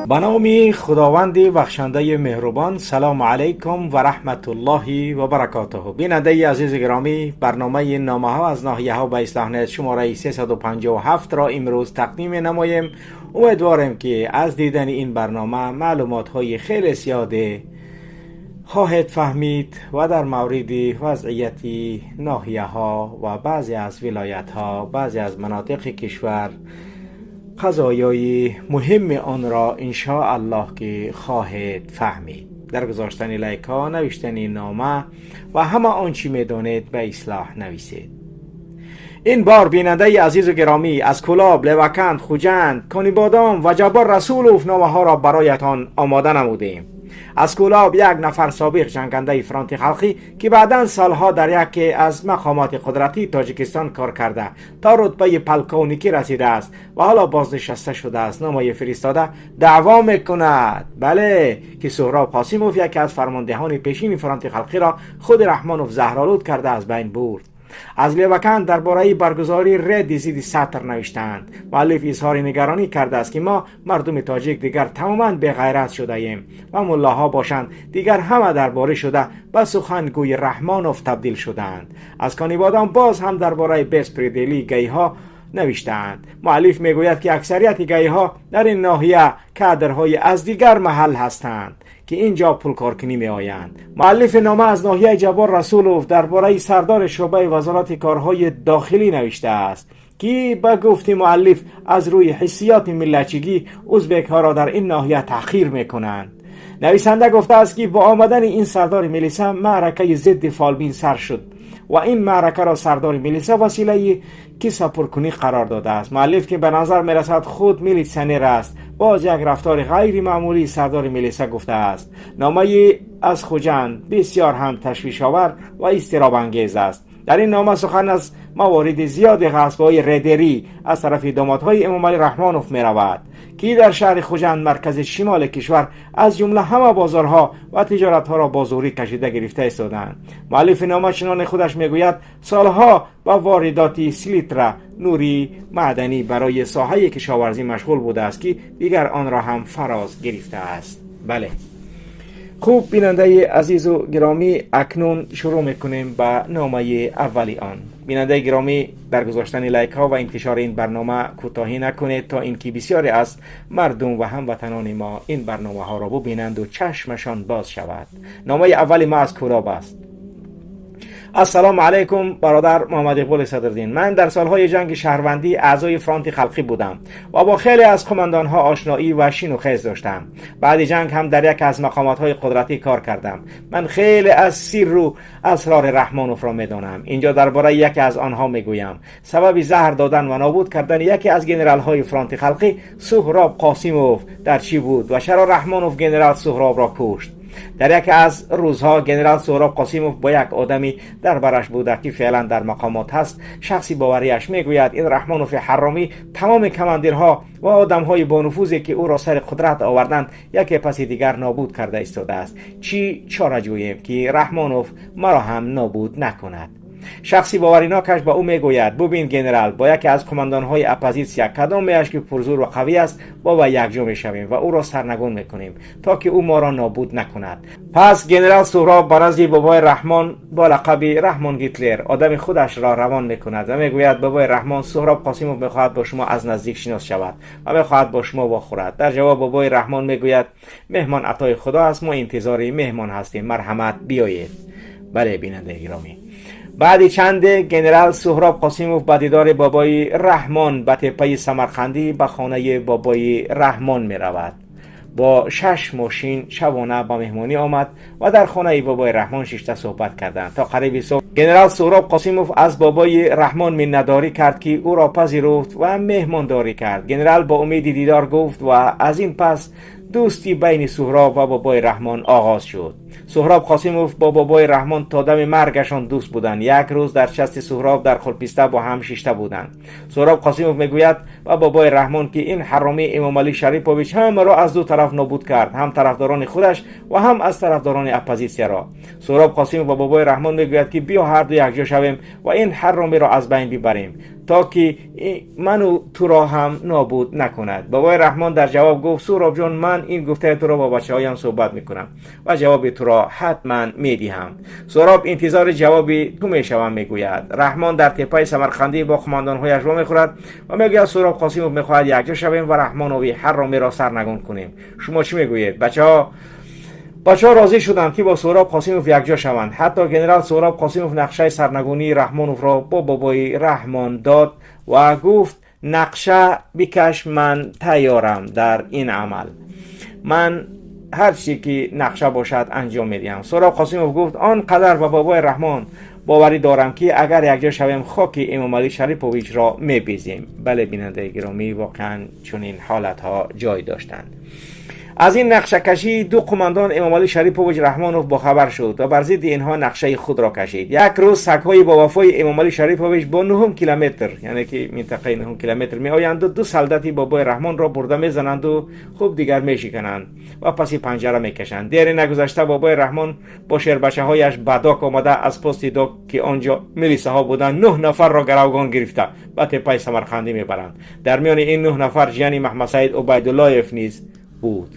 Ба номи Худованди бахшандаи меҳрубон. Салому алайкум ва раҳматуллоҳи ва баракотуҳ. Бинандаи азизи гиромӣ, барномаи номаҳо аз ноҳияҳо ба Ислоҳнет шумораи 357 ро имрӯз тақдим менамоем. Умедворем, ки аз дидани ин барнома маълумотҳои хеле зиёде хоҳед фаҳмид ва дар мавриди вазъияти ноҳияҳо ва баъзе аз вилоятҳо, баъзе аз манотиқи кишвар, қазоёи муҳимми онро иншоаллоҳ ки хоҳед фаҳмид. Дар гузоштани лайкҳо, навиштани нома ва ҳама он чӣ медонед, ба Ислоҳ нависед. Ин бор, бинандаи азизу гиромӣ, аз Кӯлоб, Леваканд, Хуҷанд, Конибодом ва Ҷаббор Расулов номаҳоро бароятон омода намудем. Аз Кӯлоб як нафар собиқ ҷангандаи Фронти Халқӣ, ки баъдан солҳо дар яке аз мақомоти қудратии Тоҷикистон кор карда, то рутбаи полковникӣ расидааст ва ҳоло бознишаста шудааст, номае фиристода даъво мекунад, бале, ки Суҳроб Қосимов, яке аз фармондеҳони пешини Фронти Халқиро худи Раҳмонов заҳролуд карда, аз байн бурд. Аз Леваканд дар бораи баргузории рейди зидди сатр навиштаанд. Муаллиф изҳори нигаронӣ кардааст, ки мо мардуми тоҷик дигар тамоман беғайрат шудаем ва муллоҳо бошанд, дигар ҳама дарборӣ шуда, ба сухангӯи Раҳмонов табдил шудаанд. Аз Конибодом боз ҳам дар бораи беспредели ГАИ-ҳо навиштаанд. Муаллиф мегӯяд, ки аксарияти ГАИ-ҳо дар ин ноҳия кадрҳои аз дигар маҳал ҳастанд, ки ин ҷо пулкоркунӣ меоянд. Муаллифи нома аз ноҳияи Ҷаббор Расулов дар бораи сардори шӯъбаи Вазорати корҳои дохилӣ навиштааст, ки ба гуфти муаллиф аз рӯи ҳиссиёти миллатчигӣ узбекҳоро дар ин ноҳия таҳқир мекунанд. Нависанда гуфтааст, ки бо омадани ин сардори милиса маъракаи зидди фолбин сар шуд ва ин маъракаро сардори милиса василаи кисапуркунӣ қарор додааст. Муаллиф, ки ба назар мерасад, худ милитсионер аст, боз як рафтори ғайримаъмулии сардори милиса гуфтааст. Номаи аз Хуҷанд бисёр ҳам ташвишовар ва изтиробангез аст. Дар ин нома сухан аз мавориди зиёди ғасбҳои рейдерӣ аз тарафи домодҳои Эмомалӣ Раҳмонов меравад, ки дар шаҳри Хуҷанд, маркази шимоли кишвар, аз ҷумла ҳама бозорҳо ва тиҷоратҳоро бо зӯрӣ кашида гирифта истоданд. Муаллифи нома, чуноне худаш мегӯяд, солҳо ба воридоти селитра, нури маъданӣ барои соҳаи кишоварзӣ машғул будааст, ки дигар онро ҳам фароз гирифтааст. Бале, хуб, бинандаи азизу гиромӣ, акнун шурӯъ мекунем ба номаи аввали он. Бинандаи гиромӣ, дар гузоштани лайкҳо ва интишори ин барнома кӯтоҳӣ накунед, то ин ки бисёре аз мардум ва ҳамватанони мо ин барномаҳоро бубинанду чашмашон боз шавад. Номаи аввали мо аз Кӯлоб аст. Ассалому алайкум, бародар Муҳаммад Иқболи Садриддин. Ман дар солҳои ҷанги шаҳрвандӣ аъзои Фронти Халқӣ будам ва бо хеле аз қумандонҳо ошноӣ ва шину хез доштам. Баъди ҷанг ҳам дар яке аз мақомотҳои қудратӣ кор кардам. Ман хеле аз сирру асрори Раҳмоновро медонам. Инҷо дар бораи яке аз онҳо мегӯям. Сабаби заҳр додан ва нобуд кардани яке аз генералҳои Фронти Халқӣ, Суҳроб Қосимов, дар чӣ буд ва чаро Раҳмонов генерал Суҳробро кушт? Дар яке аз рӯзҳо генерал Суҳроб Қосимов бо як одами дар бараш буда, ки феълан дар мақомот ҳаст, шахси боварияш, мегӯяд: «Ин Раҳмонови ҳаромӣ тамоми командирҳо ва одамҳои бонуфузе, ки ӯро сари қудрат оварданд, яке паси дигар нобуд карда истодааст. Чӣ чора ҷӯем, ки Раҳмонов маро ҳам нобуд накунад?» Шахси боваринокаш ба ӯ мегӯяд: «Бубин, генерал, бо яке аз қумандонҳои оппозитсия, кадомеаш ки пурзур ва қавӣ аст, бо вай якҷо мешавем ва ӯро сарнагун мекунем, то ки ӯ моро нобуд накунад». Пас генерал Суҳроб ба назди Бобои Раҳмон бо лақаби Раҳмон Гитлер одами худашро равон мекунад ва мегӯяд: «Бобои Раҳмон, Суҳроб Қосимов мехоҳад бо шумо аз наздик шинос шавад ва мехоҳад бо шумо вохӯрад». Дар ҷавоб Бобои Раҳмон мегӯяд: «Меҳмон атои Худо аст, мо интизори меҳмон ҳастем, марҳамат, биёед». Бале, бинандаи гиромӣ, баъди чанде генерал Суҳроб Қосимов ба дидори Бобои Раҳмон ба теппаи Самарқандӣ, ба хонаи Бобои Раҳмон меравад. Бо шаш мошин шабона ба меҳмонӣ омад ва дар хонаи Бобои Раҳмон шишта суҳбат карданд то қариби субҳ. Генерал Суҳроб Қосимов аз Бобои Раҳмон миннатдорӣ кард, ки ӯро пазируфт ва меҳмондорӣ кард. Генерал бо умеди дидор гуфт ва аз ин пас дӯстӣ байни Суҳроб ва Бобои Раҳмон оғоз шуд. Суҳроб Қосимов бо Бобои Раҳмон то дами маргашон дӯст буданд. Як рӯз дар части Суҳроб дар Қулписта бо ҳам шишта буданд. Суҳроб Қосимов мегӯяд ба Бобои Раҳмон, ки ин ҳаромӣ Эмомалӣ Шарипович ҳамаро аз ду тараф нобуд кард, ҳам тарафдорони худаш ва ҳам аз тарафдорони оппозитсияро. Суҳроб Қосимов ба Бобои Раҳмон мегӯяд, ки биё, ҳарду якҷо шавем ва ин ҳаромиро аз байн бибарем, то ки ману туро ҳам нобуд накунад. Бобои Раҳмон дар ҷавоб гуфт: «Суҳробҷон, ман ин гуфтаи туро бо бачаҳоям суҳбат мекунам ва ҷавоби туро ҳатман медиҳам. Суҳроб интизори ҷавоби ту мешавам», мегӯяд. Раҳмон дар теппаи Самарқандӣ бо қумондонҳояш вомехӯрад ва мегӯяд: «Суҳроб Қосимов мехоҳад якҷо шавем ва Раҳмонови ҳаромиро сарнагун кунем. Шумо чӣ мегӯед, бачаҳо?» Бачаҳо розӣ шуданд, ки бо Суҳроб Қосимов якҷо шаванд. Ҳатто генерал Суҳроб Қосимов нақшаи сарнагунии Раҳмоновро бо Бобои Раҳмон дод ва гуфт: «Нақша бикаш, ман тайёрам дар ин амал, ман ҳар чӣ ки нақша бошад, анҷом медиҳам». Суҳроб Қосимов гуфт: «Он қадар ба Бобои Раҳмон боварӣ дорам, ки агар якҷо шавем, хоки Эмомалӣ Шариповичро мебезем». Бале, бинандаи гиромӣ, воқеан чунин ҳолатҳо ҷой доштанд. Аз ин нақшакашии ду қумандон Эмомалӣ Шарипович Раҳмонов бохабар шуд ва бар зидди инҳо нақшаи худро кашид. Як рӯз сагҳои бовафои Эмомалӣ Шарипович бо нуҳум километр, яъне ки минтақаи нуҳум километр, меоянду ду солдати Бобои Раҳмонро бурда мезананду хуб дигар мешикананд ва паси панҷара мекашанд. Дере нагузашта Бобои Раҳмон бо шербачаҳояш ба док омада, аз пости док, ки он ҷо милисаҳо буданд, нӯҳ нафарро гаравгон гирифта, ба теппаи Самарқандӣ мебаранд. Дар миёни ин нӯҳ нафар ҷияни Маҳмадсаид Убайдуллоев низ буд.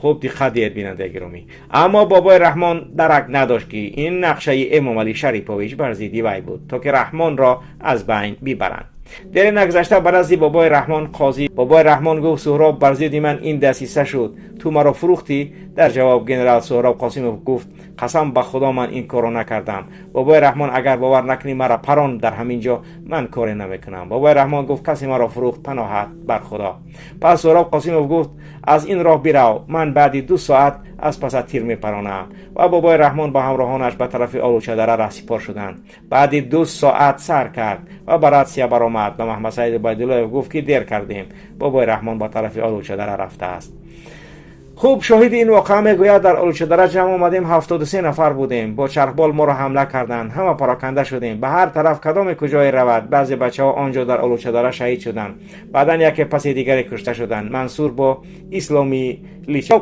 Хуб диққат диҳед, бинандаи гиромӣ. Аммо Бобои Раҳмон дарак надошт, ки ин нақшаи Эмомалӣ Шарипович бар зидди вай буд, то ки Раҳмонро аз байн бибаранд. Дере нагузашта ба назди Бобои Раҳмон қозӣ. Бобои Раҳмон гуфт: «Суҳроб, бар зидди ман ин дасиса шуд, ту маро фурӯхтӣ». Дар ҷавоб генерал Суҳроб Қосимов гуфт: «Қасам ба Худо, ман ин корро накардам. Бобои Раҳмон, агар бовар накунӣ, маро парон дар ҳамин ҷо, ман коре намекунам». Бобои Раҳмон гуфт: «Касе маро фурӯхт, паноҳат бар Худо». Пас Суҳроб Қосимов гуфт: «Аз ин роҳ бирав, ман баъди 2 соат аз пасат тир мепаронам». Ва Бобои Раҳмон ба ҳамроҳонаш ба тарафи Олучадара раҳсипор шуданд. Баъди 2 соат сар кард ва ба ратсия баромад. Ба Маҳмадсаид Убайдуллоев гуфт, ки дер кардем, Бобои Раҳмон ба тарафи Олучадара рафтааст. Хуб, шоҳиди ин воқеа мегӯяд: «Дар Олучадара ҷамъ омадем, 73 нафар будем. Бо чархбол моро ҳамла карданд, ҳама пароканда шудем ба ҳар тараф, кадоме куҷое равад. Баъзе бачаҳо он ҷо дар Олучадара шаҳид шуданд, баъдан яке паси дигаре кушта шуданд, Мансур бо Исломӣ».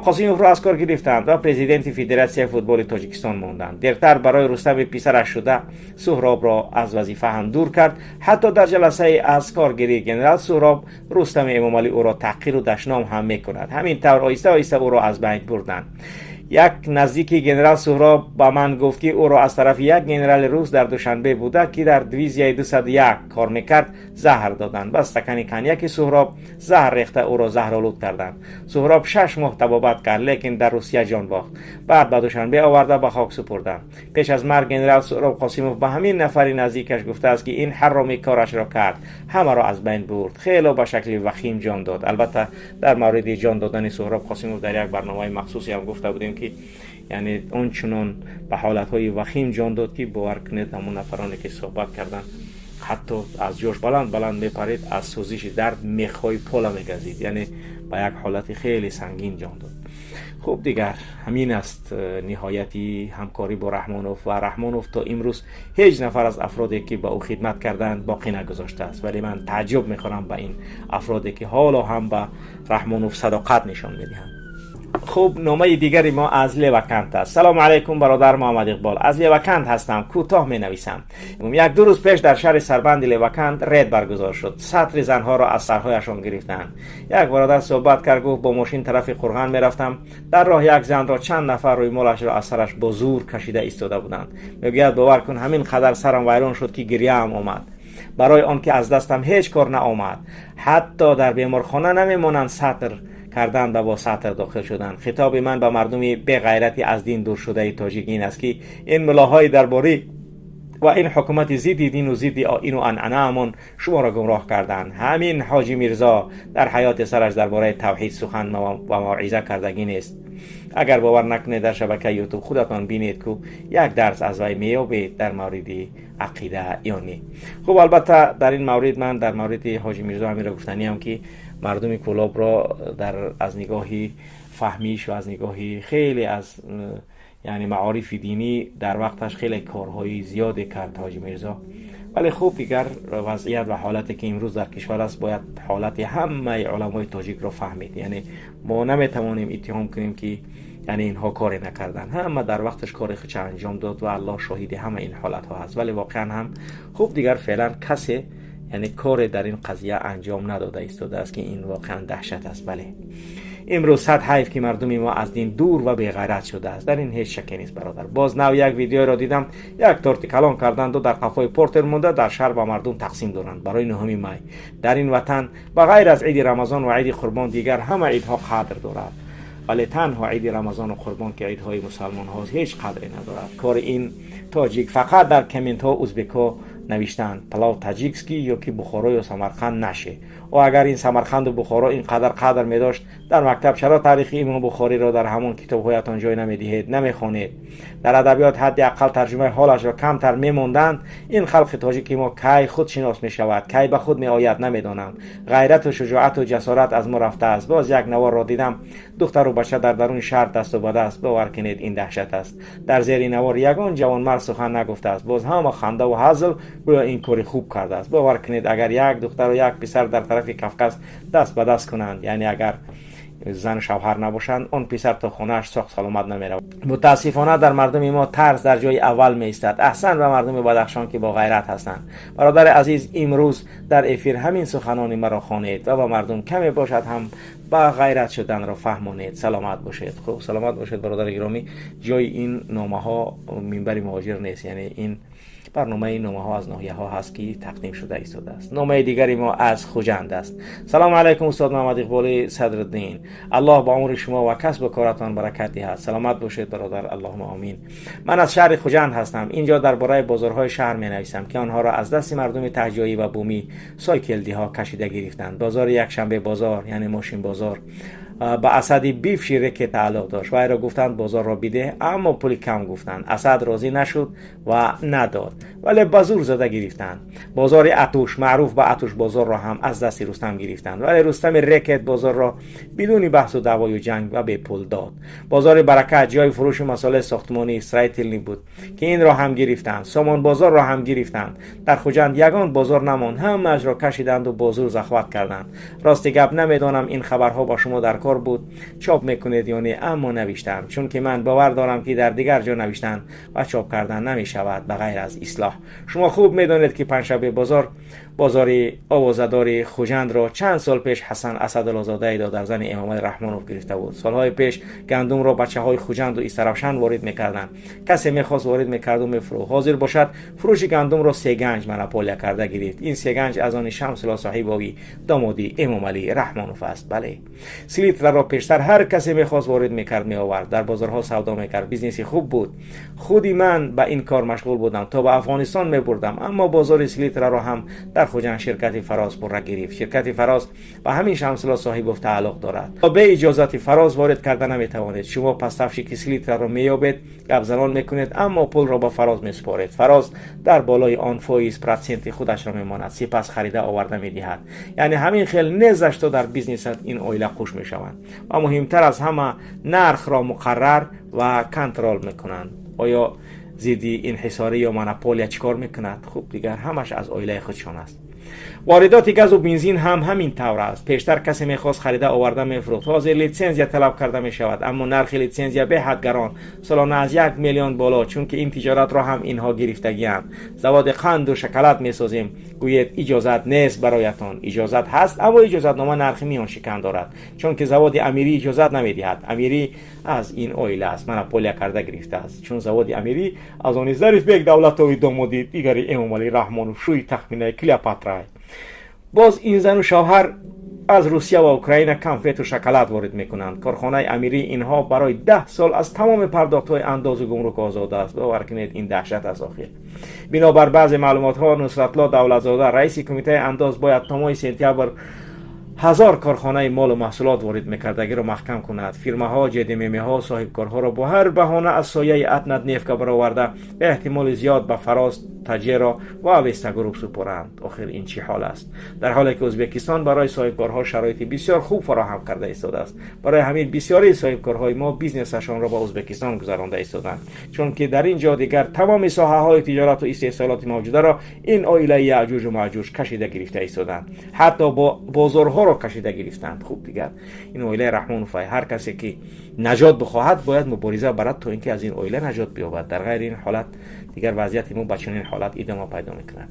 Қосимовро аз кор гирифтанд ва президенти Федератсияи футболи Тоҷикистон монданд. Дертар барои Рустами писараш шуда, Суҳробро аз вазифа ҳам дур кард. Ҳатто дар ҷаласаи аз коргирии генерал Суҳроб Рустами Эмомалӣ ӯро таҳқиру дашном ҳам мекунад. Ҳамин тавр оҳиста оҳиста ӯро аз байн бурданд. Як наздики генерал Суҳроб ба ман гуфт, ки ӯро аз тарафи як генерали рус дар Душанбе буда, ки дар дивизияи 201 кор мекард, заҳр доданд. Ба стакани коньяки Суҳроб заҳр рехта, ӯро заҳролуд карданд. Суҳроб 6 моҳ табобат кард, лекин дар Русия ҷон бохт. Баъд ба Душанбе оварда, ба хок супурданд. Пеш аз марг генерал Суҳроб Қосимов ба ҳамин нафари наздикаш гуфтааст, ки ин ҳаромӣ корашро кард, ҳамаро аз байн бурд, хело ба шакли вахим ҷон дод. Албатта, дар мавриди ҷон додани Суҳроб Қосимов дар як барномаи махсусе ҳам гуфта будем, ки яъне он чунон ба ҳолатҳои вахим ҷон дод, ки бовар кунед, ҳамон нафароне ки суҳбат карданд, ҳатто аз ҷош баланд баланд мепарид, аз сӯзиши дард мехҳои пола мегазид, яъне ба як ҳолати хеле сангин ҷон дод. Хуб, дигар ҳамин аст ниҳояти ҳамкорӣ бо Раҳмонов. Ва Раҳмонов то имрӯз ҳеҷ нафар аз афроде, ки ба ӯ хидмат карданд, боқӣ нагузоштааст. Вале ман таъҷуб мехӯрам ба ин афроде, ки ҳоло ҳам ба Раҳмонов садоқат нишон медиҳанд. Хуб, номаи дигари мо аз Левакант аст. Салому алайкум, бародар Муҳаммад Иқбол, аз Левакант ҳастам, кӯтоҳ менависам. Як ду рӯз пеш дар шаҳри Сарбанди Левакант рейд баргузор шуд, сатри занҳоро аз сарҳояшон гирифтанд. Як бародар суҳбат кард, гуфт: «Бо мошин тарафи Қурған мерафтам, дар роҳ як занро чанд нафар рӯймолашро аз сараш бо зур кашида истода буданд». Мегӯяд: «Бовар кун, ҳамин қадар сарам вайрон шуд, ки гиряам омад, барои он ки аз дастам ҳеҷ кор наомад. Ҳатто дар беморхона намемонанд сатр кардан ва бо сатр дохил шуданд». Хитоби ман ба мардуми беғайрати аз дин дуршудаи тоҷик ин аст, ки ин мулоҳои дарборӣ ва ин ҳукумати зидди дину зидди оину анъанаамон шуморо гумроҳ карданд. Ҳамин Ҳоҷи Мирзо дар ҳаёти сараш дар бораи тавҳид сухан ва мавъиза кардагӣ нест. Агар бовар накунед, дар шабакаи Ютуб худатон бинед, ку як дарс аз вай меёбед дар мавриди ақида ё не. Хуб, албатта, дар ин маврид ман дар мавриди Ҳоҷи Мирзо ҳаминро гуфтаниам, ки мардуми Кӯлобро дар аз нигоҳи фаҳмиш ва аз нигоҳи хеле аз Яъне маорифи динӣ дар вақташ хеле корҳои зиёде кард Ҳоҷи Мирзо. Вале хуб, дигар вазъият ва ҳолате ки имрӯз дар кишвар аст, бояд ҳолати ҳамаи уламои тоҷикро фаҳмид. Яъне мо наметавонем иттиҳом кунем, ки яъне инҳо коре накарданд. Ҳама дар вақташ кори худша анҷом дод ва Аллоҳ шоҳиди ҳама ин ҳолатҳо ҳаст. Вале воқеан ҳам хуб, дигар феълан касе яъне коре дар ин қазия анҷом надода истодааст, ки ин воқеан даҳшат аст. Бале, имрӯз сад ҳайф, ки мардуми мо аз дин дур ва беғайрат шудааст. Дар ин ҳеҷ шаке нест, бародар. Боз нав як видеоеро дидам, як торти калон карданду дар қафои портер монда, дар шаҳр ба мардум тақсим доранд барои 9 май. Дар ин ватан ба ғайр аз иди Рамазон ва иди Қурбон дигар ҳама идҳо қадр дорад, вале танҳо иди Рамазону Қурбон, ки идҳои мусалмонҳост, ҳеҷ қадре надорад. Кори ин тоҷик фақат дар комментҳо узбекҳо навиштаанд: «Плов таджикский ё ки Бухоро ё Самарқанд наше». О, агар ин Самарқанду Бухоро ин қадар қадр медошт, дар мактаб чаро таърихи Имом Бухориро дар ҳамон китобҳоятон ҷой намедиҳед, намехонед? Дар адабиёт ҳадди ақал тарҷумаи ҳолашро камтар мемонданд. Ин халқи тоҷики мо кай худшинос мешавад, кай ба худ меояд, намедонам. Ғайрату шуҷоату ҷасорат аз мо рафтааст. Боз як наворро дидам, духтару бача дар даруни шаҳр дасту ба даст. Бовар кунед, ин даҳшат аст. Дар зери навор ягон ҷавонмард сухан нагуфтааст. Боз ҳама хандаву ҳазл, гӯё ин кори хуб кардааст. Бовар кунед, агар як духтару як писар дар тарафи Кавказ даст ба даст кунанд, яъне агар зану шавҳар набошанд, он писар то хонааш соқ саломат намеравад. Мутаассифона, дар мардуми мо тарс дар ҷои аввал меистад. Аҳсан ба мардуми Бадахшон, ки бо ғайрат ҳастанд. Бародари азиз, имрӯз дар эфир ҳамин суханони маро хонед ва ба мардум каме бошад ҳам ба ғайрат шуданро фаҳмонед. Саломат бошед. Хуб, саломат бошед, бародари гиромӣ. Ҷои ин номаҳо минбари муҳоҷир нест, яъне ин барномаи номаҳо аз ноҳияҳо ҳаст, ки тақдим шуда истодааст. Номаи дигари мо аз Хуҷанд аст. Салому алайкум, устод Муҳаммад Иқболи Садриддин. Аллоҳ ба умри шумо ва касбу коратон баракат диҳад. Саломат бошед, бародар, аллоҳума омин. Ман аз шаҳри Хуҷанд ҳастам. Инҷо дар бораи бозорҳои шаҳр менависам, ки онҳоро аз дасти мардуми таҳҷоӣ ва бумӣ сойкелдиҳо кашида гирифтанд. Бозори якшанбе бозор, яъне мошин бозор, ба Асади бывший рэкет тааллуқ дошт. Вайро гуфтанд: «Бозорро бидеҳ, аммо пули кам», гуфтанд. Асад розӣ нашуд ва надод, вале ба зур зада гирифтанд. Бозори Атуш, маъруф ба Атуш бозорро ҳам аз дасти Рустам гирифтанд, вале Рустами рэкет бозорро бидуни баҳсу даъвою ҷанг ва бепул дод. Бозори Баракат ҷои фурӯши масолеҳи сохтмонӣ, строительный буд, ки инро ҳам гирифтанд. Сомон бозорро ҳам гирифтанд. Дар Хуҷанд ягон бозор намонд, ҳамаашро кашиданду бо зур захват карданд. Рости гап, намедонам, ин хабарҳо ба шумо дар кор буд, чоп мекунед ё не, аммо навиштам, чунки ман бовар дорам, ки дар дигар ҷо навиштан ва чоп кардан намешавад, ба ғайр аз Ислоҳ. Шумо хуб медонед, ки панҷшанбе бозор, бозори овозадори Хуҷандро чанд сол пеш Ҳасан Асадуллозодаи додарзани Эмомали Раҳмонов гирифта буд. Солҳои пеш гандумро бачаҳои Хуҷанду Истаравшан ворид мекарданд. Касе мехост, ворид мекарду мефурӯхт. Ҳозир бошад, фурӯши гандумро Сеганҷ монополия карда гирифт. Ин Сеганҷ аз они Шамсулло Соҳибови домоди Эмомалӣ Раҳмонов аст. Бале, селитраро пештар ҳар касе мехост, ворид мекард, меовард, дар бозорҳо савдо мекард. Бизнеси хуб буд. Худи ман ба ин кор машғул будам, то ба Афғонистон мебурдам. Аммо бозори селитраро ҳам дар Хуҷанд ширкати Фароз пурра гирифт. Ширкати Фароз ба ҳамин Шамсулло Соҳибов тааллуқ дорад. Бе иҷозати Фароз ворид карда наметавонед. Шумо поставщики селитраро меёбед, гапзанон мекунед, аммо пулро ба Фароз месупоред. Фароз дар болои он фоиз, проценти худашро мемонад, сипас харида оварда медиҳад. Яъне ҳамин хел незашто дар бизнесат ин оила хуш мешаванд ва муҳимтар аз ҳама, нархро муқаррар ва контрол мекунанд. Оё зидди инҳисорӣ ё монополия чӣ кор мекунад? Хуб, дигар ҳамаш аз оилаи худшон аст. Воридоти газу бензин ҳам ҳамин тавр аст. Пештар касе мехост, харида оварда мефурӯхт. Ҳозир литсензия талаб карда мешавад, аммо нархи литсензия беҳад гарон, солона аз 1 миллион боло, чунки ин тиҷоратро ҳам инҳо гирифтагианд. Заводи қанду шоколад месозем, гӯед, иҷозат нест бароятон. Иҷозат ҳаст, аммо иҷозатнома нархи миёншикан дорад, чунки заводи Амирӣ иҷозат намедиҳад. Амирӣ аз ин оила аст, монополия карда гирифтааст, чун заводи Амирӣ аз они Зарифбек Давлатови, домоди дигари Эмомалӣ Раҳмонов, шӯи тахминаи Клеопатра. Боз ин зану шавҳар аз Русия ва Украина конфету шоколад ворид мекунанд. Корхонаи Амирии инҳо барои 10 сол аз тамоми пардохтҳои андозу гумрук озод аст. Бовар кунед, ин даҳшат аст. Охир, бинобар баъзе маълумотҳо, Нусратло Давлатзода, раиси кумитаи андоз, бояд то моҳи сентябр 1000 корхонаи молу маҳсулот ворид мекардагиро маҳкам кунад. Фирмаҳо,ҷдммҳо, соҳибкорҳоро бо ҳар баҳона аз сояи однодневка бароварда, ба эҳтимоли зиёд ба Фароз. Таҷеро ва Авеста Груп супоранд. Охир ин чӣ ҳол аст? Дар ҳоле ки Ӯзбекистон барои соҳибкорҳо шароити бисёр хуб фароҳам карда истодааст. Барои ҳамин бисёри соҳибкорҳои мо бизнесашонро ба Ӯзбекистон гузаронда истоданд, чунки дар ин ҷо дигар тамоми соҳаҳои тиҷорату истеҳсолоти мавҷударо ин оилаи Яъҷуҷу Маъҷуҷ кашида гирифта истоданд. Ҳатто бозорҳоро кашида гирифтанд. Хуб, дигар ин оилаи Раҳмонов, ҳар касе ки наҷот бихоҳад, бояд мубориза барад, то ин ки аз ин оила наҷот биёбад. Дар ғайри ин ҳолат дигар вазъияти мо ба чунин ҳолат идома пайдо мекунад.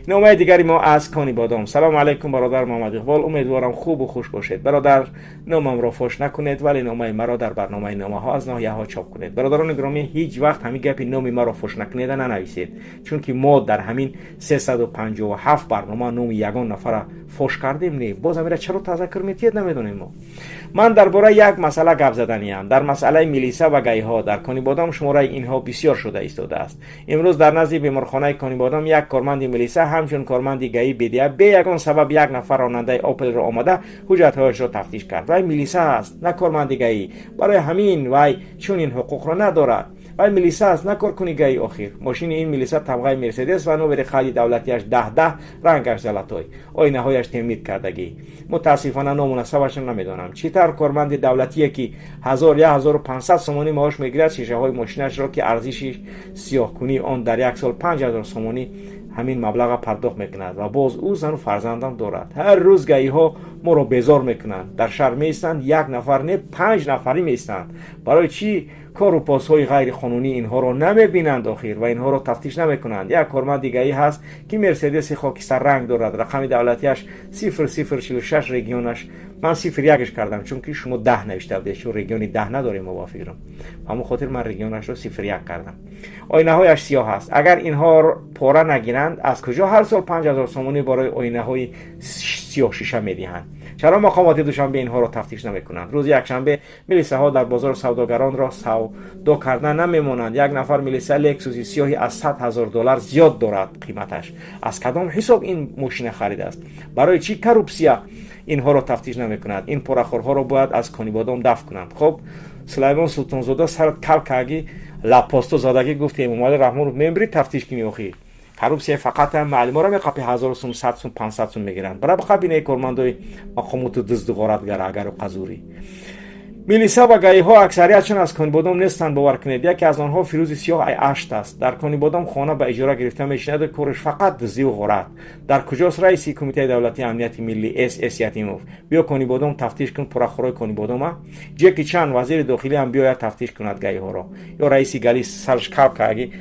Номаи дигари мо аз Конибодом. Салому алайкум, бародар Муҳаммад Иқбол, умедворам хубу хуш бошед. Бародар, номамро фош накунед, вале номаи маро дар барномаи номаҳо аз ноҳияҳо чоп кунед. Бародарони гиромӣ, ҳеҷ вақт ҳамин гапи номи маро фош накунеда нанависед, чунки мо дар ҳамин 357 барнома номи ягон нафара фош кардем? Не. Боз ҳамира чаро тазаккур метиҳед, намедонем мо. Ман дар бораи як масъала гап заданиям, дар масъалаи милиса ва ГАИ ҳо. Дар Конибодом шумораи инҳо бисёр шуда истодааст. Имрӯз дар назди беморхонаи Конибодом як корманди милиса ҳамчун корманди ГАИ бедия бе ягон сабаб як нафар ронандаи Опелро омада ҳуҷҷатҳояшро тафтиш кард. Вай милиса аст, на корманди ГАИ. Барои ҳамин вай чунин ҳуқуқро надорад. Вай милиса аст, на коркуни ГАИ. Охир мошини ин милиса тамғаи Мерседес ва номери қайди давлатиаш 10 10, рангаш золотой, оинаҳояш темир кардагӣ. Мутаассифона, ному насабашро намедонам. Чӣ тавр корманди давлатие, ки 1000-1500 сомонӣ маош мегирад, шишаҳои мошинашро, ки арзиши сиёҳкунии он дар як сол 5000 сомонӣ, ҳамин маблаға пардохт мекунад? Ва боз ӯ зану фарзандам дорад. Ҳар рӯз ГАИ ҳо моро безор мекунанд, дар шаҳр меистанд, як нафар не, панҷ нафарӣ меистанд. Барои чӣ кору посҳои ғайриқонунии инҳоро намебинанд охир ва инҳоро тафтиш намекунанд? Як корманди ГАИ ҳаст, ки Мерседеси хокистарранг дорад, рақами давлатиаш 0046, регионаш ман 01-ш кардам, чунки шумо 10 навишта будед, чун региони 10 надорем мо, ба фикрам. Ҳамон хотир ман регионашро 01 кардам. Оинаҳояш сиёҳ аст. Агар инҳо пора нагиранд, аз куҷо ҳар сол 5000 сомонӣ барои оинаҳои сиёҳшиша медиҳанд? Чаро мақомоти Душанбе инҳоро тафтиш намекунанд? Рӯзи якшанбе милисаҳо дар бозор савдогаронро савдо карда намемонанд. Як нафар милиса Лексуси сиёҳи аз 100 000 доллар зиёд дорад қиматаш. Аз кадом ҳисоб ин мошина харидааст? Барои чӣ коррупсия инҳоро тафтиш намекунад? Ин порахӯрҳоро бояд аз Конибодом дафт кунанд. Хуб, Сулаймон Султонзода, сарат кал каги лапосто задагӣ, гуфти Эмомалӣ Раҳмонов мембри тафтиш кунӣ. Охир коррупсия фақат муаллиморо меқапи, 1000 сум, 100 сум, 500 сум мегиранд. Бара бақабинаи кормандои мақомоту дузду ғоратгар агару қазурӣ. Милиса ва ГАИ ҳо аксариятшон аз Конибодом нестанд, бовар кунед. Яке аз онҳо Фирӯзи Сиёҳ ай Ашт аст. Дар Конибодом хона ба иҷора гирифта мешинаду кораш фақат дуздиву ғорат. Дар куҷост раиси Кумитаи давлатии амнияти миллӣ С Ятимов? Биё Конибодом, тафтиш кун порахӯрои Конибодома. Ҷеки Чан, вазири дохилӣ, ҳам биёяд, тафтиш кунад ГАИ ҳоро. Ё раиси ГАИ сарш кал каги,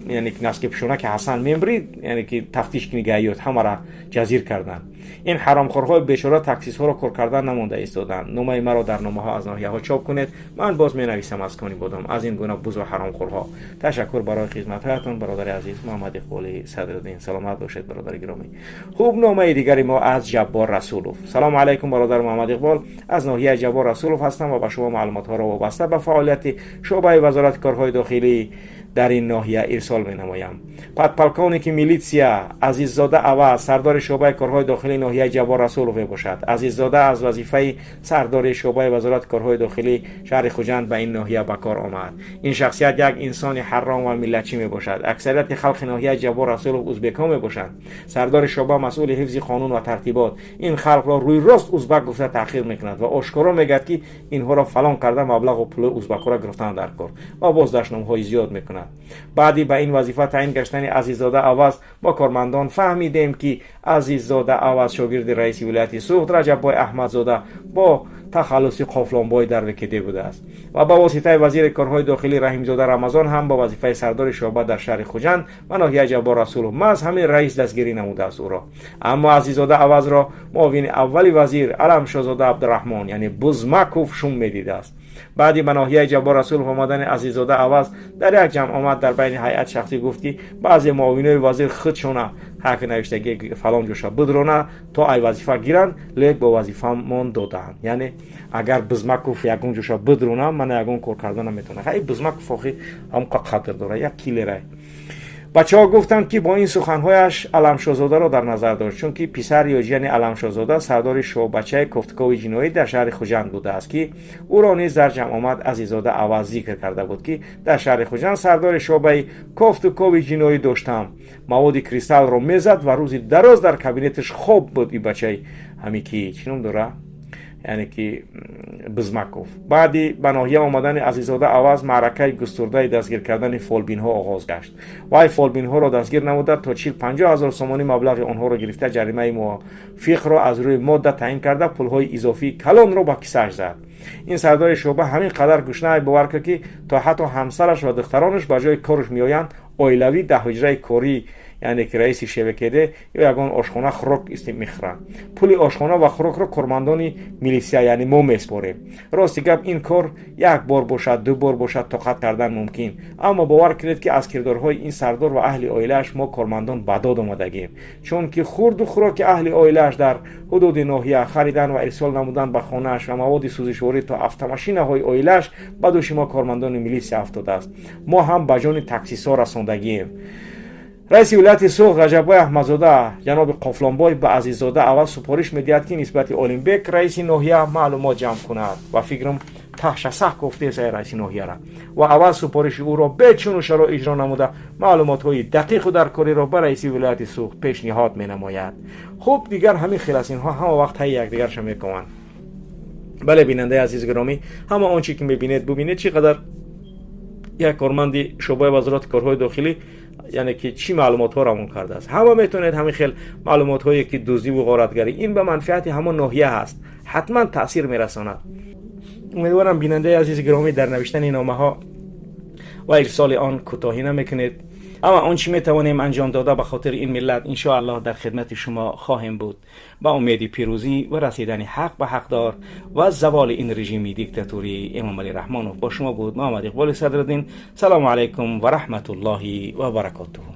яъне носки пӯшона ки Ҳасан мембри, яъне ки тафтиш куни ГАИ ёт ҳамара ҷазир карданд. Ин ҳаромхӯрҳои бечора таксистҳоро кор кардан намонда истоданд. Номаи маро дар номаҳо аз ноҳияҳо чоп кунед. Ман боз менависам аз Конибодом, аз ин гуна бузу ҳаромхӯрҳо. Ташаккур барои хизматҳоятон, бародари азиз Муҳаммад Иқболи Садриддин. Саломат бошед, бародари гиромӣ. Хуб, номаи дигари мо аз Ҷаббор Расулов. Салому алайкум, бародар Муҳаммад Иқбол, аз ноҳияи Ҷаббор Расулов ҳастам ва ба шумо маълумотҳоро вобаста ба фаъолияти шӯъбаи Вазорати корҳои дохилӣ дар ин ноҳия ирсол менамоям. Подполковники милитсия Азиззода Аваз сардори шӯъбаи корҳои дохилии ноҳияи Ҷаббор Расулов мебошад. Азиззода аз вазифаи сардори шӯъбаи Вазорати корҳои дохилии шаҳри Хуҷанд ба ин ноҳия ба кор омад. Ин шахсият як инсони ҳарром ва миллатчӣ мебошад. Аксарияти халқи ноҳияи Ҷаббор Расулов узбекҳо мебошанд. Сардори шӯъба масъули ҳифзи қонун ва тартибот ин халқро рӯи рост узбак гуфта таҳқир мекунад ва ошкоро мегӯяд, ки инҳоро фалон карда, маблағу пули узбакҳоро гирифтан дар кор, ва боз дашномҳои зиёд мекунад. Баъди ба ин вазифа таъин гаштани Азиззода Аваз мо кормандон фаҳмидем, ки Азиззода Аваз шогирди раиси вилояти Суғд Раҷаббой Аҳмадзода бо тахаллуси Қофлонбой дар ВКД будааст ва ба воситаи вазири корҳои дохилӣ Раҳимзода Рамазон ҳам ба вазифаи сардори шӯъба дар шаҳри Хуҷанд ва ноҳияи Ҷаббор Расулов маҳз ҳамин раис дастгирӣ намудааст ӯро. Аммо Азиззода Авазро муовини аввали вазир Аламшозода Абдураҳмон, яъне Бузмаков, шум медидааст. Баъди ба ноҳияи Ҷаббор Расулов омадани Азиззода Аваз дар як ҷамъомад дар байни ҳайат шахсӣ гуфт, ки баъзе муовинои вазир худшона ҳақ навиштагӣ фалон ҷоша бидрона то ай вазифа гиранд, лек бо вазифамон додаанд. Яъне агар Бизмаков ягон ҷоша бидрона, мана ягон кор карда наметавонад. Ҳай, Бизмаков охи ҳамқа қадр дора, як киллерай. Бачаҳо гуфтанд, ки бо ин суханҳояш Аламшоҳзодаро дар назар дошт, чунки писар ё ҷияни Аламшоҳзода сардори шӯъбачаи кофтукови ҷиноӣ дар шаҳри Хуҷанд будааст, ки ӯро низ дар ҷамъомад Азиззода Аваз зикр карда буд, ки дар шаҳри Хуҷанд сардори шӯъбаи кофтукови ҷиноӣ доштам, маводи кристаллро мезад ва рӯзи дароз дар кабинеташ хоб буд. И бачаи ҳами ки чӣ ном дора, яъне ки Бизмаков. Баъди ба ноҳия омадани Азиззода Аваз маъракаи густурдаи дастгир кардани фолбинҳо оғоз гашт. Вай фолбинҳоро дастгир намуда, то 40-50 ҳазор сомонӣ маблағи онҳоро гирифта, ҷаримаи мувофиқро аз рӯи модда таъин карда, пулҳои изофии калонро ба кисааш зад. Ин сардори шӯъба ҳамин қадар гушнаи, бовар кард, ки то ҳатто ҳамсараш ва духтаронаш ба ҷои корш меоянд, оилавӣ дар ҳуҷраи корӣ, яъне ки раиси ШВКД ё ягон ошхона хӯрок мехӯранд. Пули ошхона ва хӯрокро кормандони милисия, яъне мо, меспорем. Рости гап, ин кор як бор бошад, ду бор бошад, тоқат кардан мумкин, аммо бовар кунед, ки аз кирдорҳои ин сардор ва аҳли оилааш мо кормандон ба дод омадагем, чунки хурду хӯроки аҳли оилааш дар ҳудуди ноҳия харидан ва ирсол намудан ба хонааш ва маводи сӯзишворӣ то автомашинаҳои оилааш ба дӯши мо, кормандони милисия, афтодааст. Мо ҳам ба ҷони таксисҳо расондагием. Раиси вилояти Суғд Раҷаббой Аҳмадзода, ҷаноби Қофлонбой, ба Азиззода Аваз супориш медиҳад, ки нисбати Олимбек, раиси ноҳия, маълумот ҷамъ кунад. Ва фикрам таҳшасах гуфтеса раиси ноҳияра. Ва Аваз супориши ӯро бечуну чаро иҷро намуда, маълумотҳои дақиқу даркориро ба раиси вилояти Суғд пешниҳод менамояд. Хуб, дигар ҳамин хел аст, инҳо ҳама вақт ҳайи якдигарша мекунанд. Бале, бинандаи азиз гиромӣ, ҳама он чи ки мебинед, бубинед, чӣ қадар як корманди шӯъбаи Вазорати корҳои дохилӣ, яъне ки чӣ маълумотҳо равон кардааст. Ҳама метавонед ҳамин хел маълумотҳое, ки дуздиву ғоратгарӣ, ин ба манфиати ҳамон ноҳия ҳаст, ҳатман таъсир мерасонад. Умедворам, бинандаи азизи гиромӣ, дар навиштани номаҳо ва ирсоли он кӯтоҳӣ намекунед. Аммо он чӣ метавонем анҷом дода, ба хотири ин миллат, иншоаллоҳ, дар хидмати шумо хоҳем буд. Ба умеди пирӯзӣ ва расидани ҳақ ба ҳақдор ва заволи ин режими диктатурии Эмомалӣ Раҳмонов. Бо шумо буд Муҳаммад Иқболи Садриддин. Салому алайкум ва раҳматуллоҳи ва баракотуҳ.